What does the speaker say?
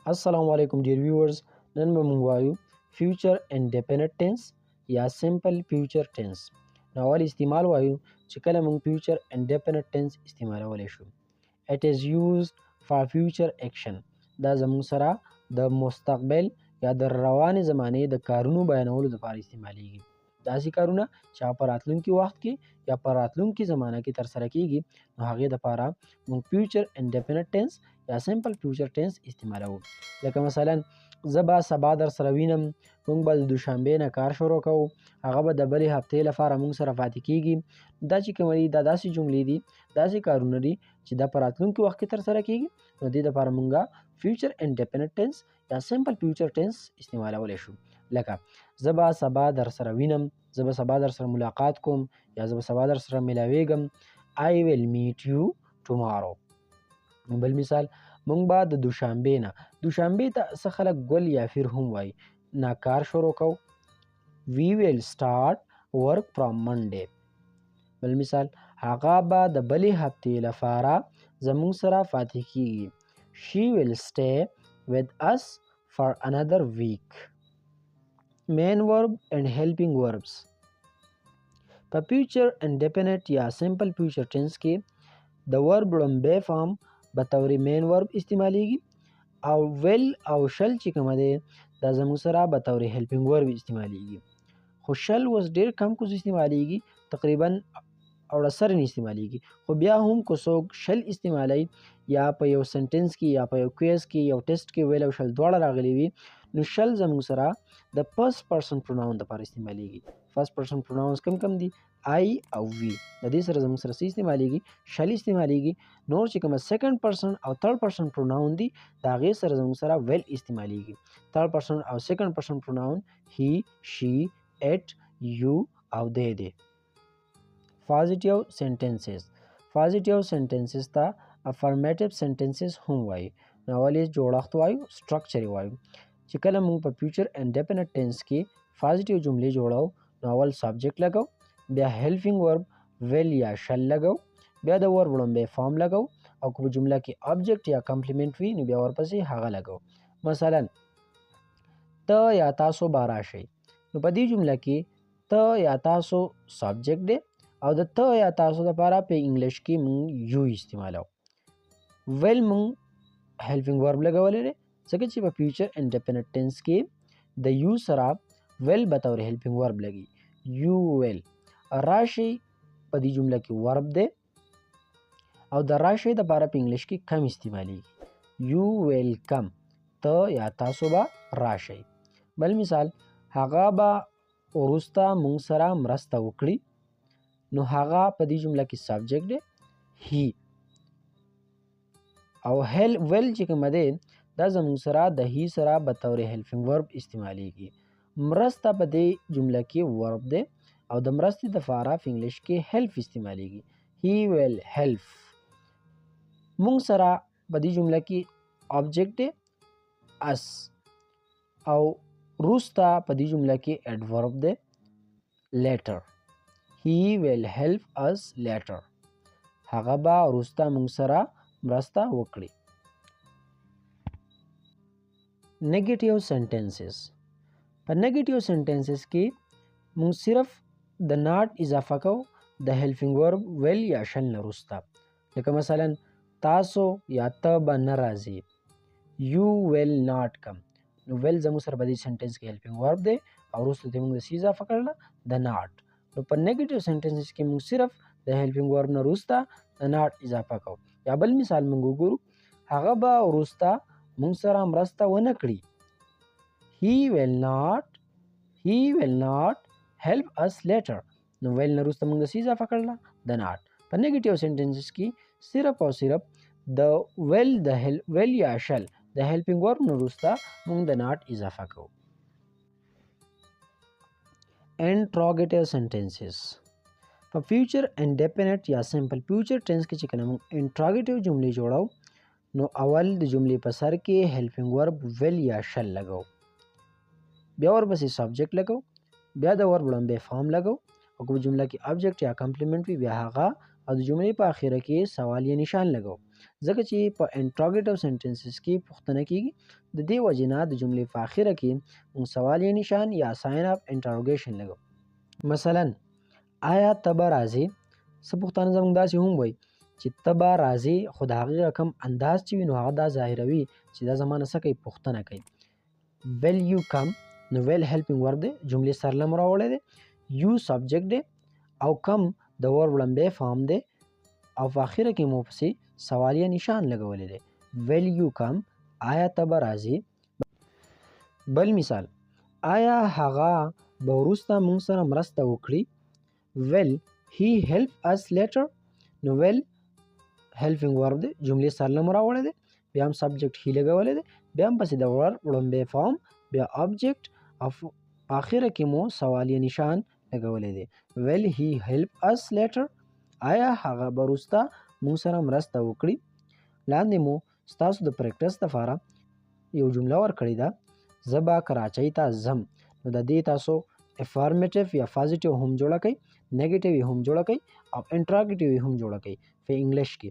السلام علیکم ډیر ویورز، نن به موږ وایو فیوچر انډیپندنت ټینس یا سمپل فیوچر ټینس. نو اول استعمال وایو چې کله موږ فیوچر انډیپندنت ټینس استعمالولی شو. It is used for future action. دا زموږ سره د مستقبل یا د روانې زمانې د کارونو بیانولو لپاره استعمالیږي. داسې کارونه چې هغه په راتلونکي وخت کې یا په راتلونکي زمانه کې ترسره کیږي، نو هغې دپاره موږ فیوچر انډیپندنت ټینس یا سمپل فیوچر ټینس استعمالوو. لکه مثلا زه به سبا در سره وینم، موږ به د دوشنبې نه کار شروع کوو، هغه به د بلې هفتې لپاره موږ سره پاتې کیږي. دا چې کوم دي، دا داسې جملې دي، داسې کارونه دي چې دا په راتلونکي وخت کې ترسره کیږي، نو دې دپاره موږ فیوچر انډیپندنت ټینس یا سمپل فیوچر ټینس استعمالولی شو. لکه زه به سبا در سره وینم، زه به سبا در سره ملاقات کوم، یا زه به سبا در سره ملاویږم. I will meet you tomorrow. بل مثال، موږ به د دوشنبې نه، دوشنبې ته څه خلک ګل یا فیر هم وایي، نه کار شروع کوو. We will start work from Monday. بل مثال، هغه به د بلې هفتې لپاره زموږ سره پاتې کیږي. She will stay with us for another week. Main verb and helping verbs. په فیوچر انډیپندنت یا سمپل فیوچر ټینس کې د ورب لومبی فارم به طور مین ورب استعمالیږي، او ویل او شل چې کومه دی دا زموږ سره به طور هیلپینګ ورب استعمالیږي. خو شل اوس ډېر کم کوز استعمالیږي، تقریبا اوړه نه استعمالیږي. خو بیا هم که څوک شل استعمالوي یا په یو سنټنس کې یا په یو کویز کې یو ټیسټ کې ویل او شل دواړه راغلي وي، نو شل زموږ سره د فرست پرسن پروناون دپاره استعمالیږي. فرست پرسن پروناونز کم کم دي؟ آی او وی. د دې سره زموږ سره څه استعمالیږي؟ شل استعمالیږي. نور چې کومه سیکنډ پرسن او تھرډ پرسن پروناون دي، د هغې سره زموږ سره ویل استعمالیږي. تھرډ پرسن او سیکنډ پرسن پروناون هی، شي، اټ، یو او دی دی. پازیټیو سنټنسز. پازیټیو سنټنسز ته افرمیټیو سنټنسز هم وایي. نو اول یې جوړښت وایو، سټرکچر یې وایو. چې کله موږ په فیوچر انډیپندنت ټینس کې پازیټیو جملې جوړو، نو اول سبجیکټ لګو، بیا هیلپینګ ورب ویل یا شل لګو، بیا د ورب وړومبی فارم لګو، او که په جمله کې آبجیکټ یا کمپلیمنټ وي نو بیا ورپسې هغه لګو. مثلا ته یا تاسو به راشئ، نو په دې جمله کې ته یا تاسو سبجیکټ دی، او د ته یا تاسو دپاره په انګلیش کې موږ یو استعمالو. ویل موږ هیلپینګ ورب لګولی دی، ځکه چې په فیوچر انډیپندنت ټینس کې د یو سره ویل به طور هیلپینګ ورب لګي. یو ویل. راشئ په دې جمله کې ورب دی، او د راشئ دپاره په انګلیش کې کم استعمالیږي. یو ویل کم، ته یا تاسو به راشئ. بل مثال، هغه به وروسته موږ سره مرسته وکړي، نو هغه په دې جمله کې سبجیکټ دی هی، او هیل ویل چې کومه دی دا زموږ سره د هی سره به طور هیلپینګ ورب استعمالیږي. مرسته په دې جمله کې ورب دی، او د مرستې دپاره په انګلیش کې هیلپ استعمالیږي. هی ویل هیلپ. موږ سره په دې جمله کې آبجیکټ دی اس، او وروسته په دې جمله کې اډورب دی لیټر. He will help us later. هغه به وروسته موږ سره مرسته وکړي. نیگیټیو سنټنسز. په نیگیټیو سنټنسز کې موږ صرف د ناټ اضافه کوو د هیلپینګ ورب ویل یا شل نه وروسته. لکه مثلا تاسو یا ته به نه راځې، یو ویل ناټ کم. نو ویل زموږ سره په دې سنټنس کې هیلپینګ ورب دی، او وروسته ترې موږ د څه اضافه کړله؟ د ناټ. نو په نیگیټیو سنټنسز کې موږ صرف د هیلپینګ ورب نه وروسته د ناټ اضافه کوو. یا بل مثال موږ وګورو، هغه به وروسته موږ سره مرسته ونه کړي. He will not, he will not help us later. نو ویل نه وروسته موږ د څه اضافه کړله؟ د ناټ. په نیگیټیو سنټنسز کې صرف او صرف د ویل د ویل یا شل د هیلپینګ ورب نه وروسته موږ د ناټ اضافه کوو. انټروګیټیو سنټنسز. په فیوچر انډیپندنت یا سمپل فیوچر ټینس کې چې کله موږ انټروګیټیو جملې جوړو، نو اول د جملې په سر کې هیلپینګ ورب ویل یا شل لګو، بیا ورپسې سبجیکټ لګو، بیا د ورب وړومبی فارم لګو، او که په جمله کې آبجیکټ یا کمپلیمنټ وي بیا هغه، او د جملې په اخره کې سوال یا نشان لګو. ځکه چې په انټروګیټیو سنټنسز کې پوښتنه کیږي، د دې وجې نه د جملې په اخره کې موږ سوالیه نشان یا ساین اف انټروګیشن لګو. مثلا آیا ته به راځې؟ څه پښتانه زموږ داسې هم وایي چې ته به راځې، خو د هغې رقم انداز چې وي نو هغه دا ظاهروي چې دا زما نه څه کوي، پوښتنه کوي. Will you come، نو will helping verb دی، جملې سر له مو راوړی دی، you subject دی او come د ورب وړاندې فارم دی او په اخره کې مو پسې سوالیه نشان لګولی دی. Will you come، آیا ته به راځې؟ بل مثال، آیا هغه به وروسته موږ سره مرسته وکړي؟ Will he help us later، نو will helping verb دی، جملې سر له مو راوړی دی، بیا هم subject he لګولی دی، بیا هم پسې د ورب وړومبی فارم، بیا object او په اخره کې مو سوالیه نشان لګولی دی. Will he help us later، آیا هغه به وروسته موږ سره مرسته وکړي؟ لاندې مو ستاسو د پریکټس لپاره یو جمله ورکړې ده، زه به کراچۍ ته ځم. نو د دې تاسو افارمیټیو یا پازیټیو هم جوړه کړئ، نیګیټیو یې هم جوړه کړئ او انټراګیټیو یې هم جوړه کړئ په انګلیش کې.